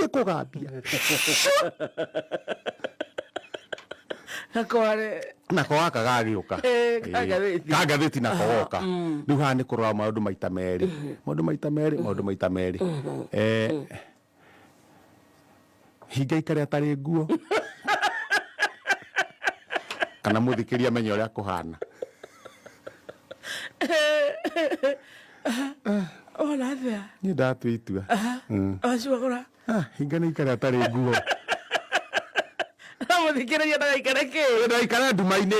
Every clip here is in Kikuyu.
Thiĩ kũgambia. Gakware. Nako gaka gagĩũka. Eh, ka ngathĩti. Ka ngathĩti nako goka. Rĩu haha nĩ kũrora maũndũ maita merĩ. Maũndũ maita merĩ, maũndũ maita merĩ. Eh, hinga ikare atarĩ nguo. Kana mũthikĩria amenye ũrĩa kũhana. Wona atĩa? Niĩ ndatua itua. Wacagũra. Ah, hinga nĩ ikare atarĩ nguo. No mũthikĩrĩria ndagaikare kĩ? Ndagaikare nduma-inĩ.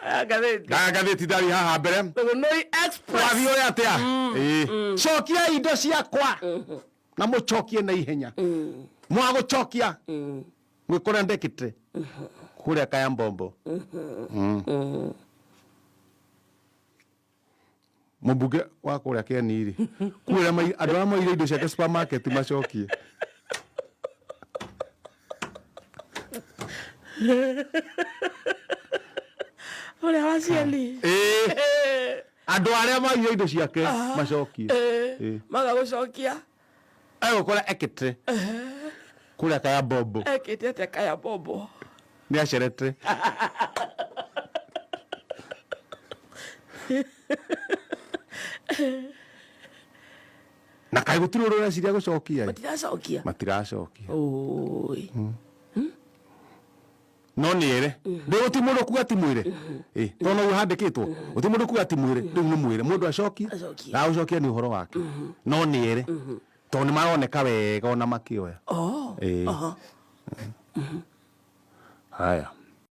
Aya ngathĩti. Ndaya ngathĩti ndari haha mbere. Rũnũi Express. Wathiĩ ũrĩa atĩa? Ĩĩ. Cokiai indo ciakwa. Na mũcokie na ihenya. Mwagũcokia. Mwĩkore ndekĩte. Kũrĩa kaya mbombo. Mũmbunge wa kũrĩa Keni-rĩ, kwĩra andũ arĩa maire indo ciake supermarket macokie. Ũrĩa wa cieni. Ĩĩ, andũ arĩa maire indo ciake macokie. Ĩĩ. Maga gũcokia. Egũkora ekĩte kũrĩa kaya mbombo. Ekĩte atĩa kaya mbombo? Nĩ acerete. Na kaĩ gũtirĩ ũrĩa ũreciria gũcokia ĩ? Matiracokia. Matiracokia. Oi. No nĩ ere. Rĩu gũtirĩ mũndũ kuga ti mwĩre. Ĩ, tondũ noguo handĩkĩtwo. Gũtirĩ mũndũ kuga ti mwĩre. Rĩu nĩ mwĩre. Mũndũ acokie. Acokie. Na gũcokia nĩ ũhoro wake. No nĩ ere. Tondũ nĩ maroneka wega ona makĩoya. Oh. Ĩ. Aha. Haya.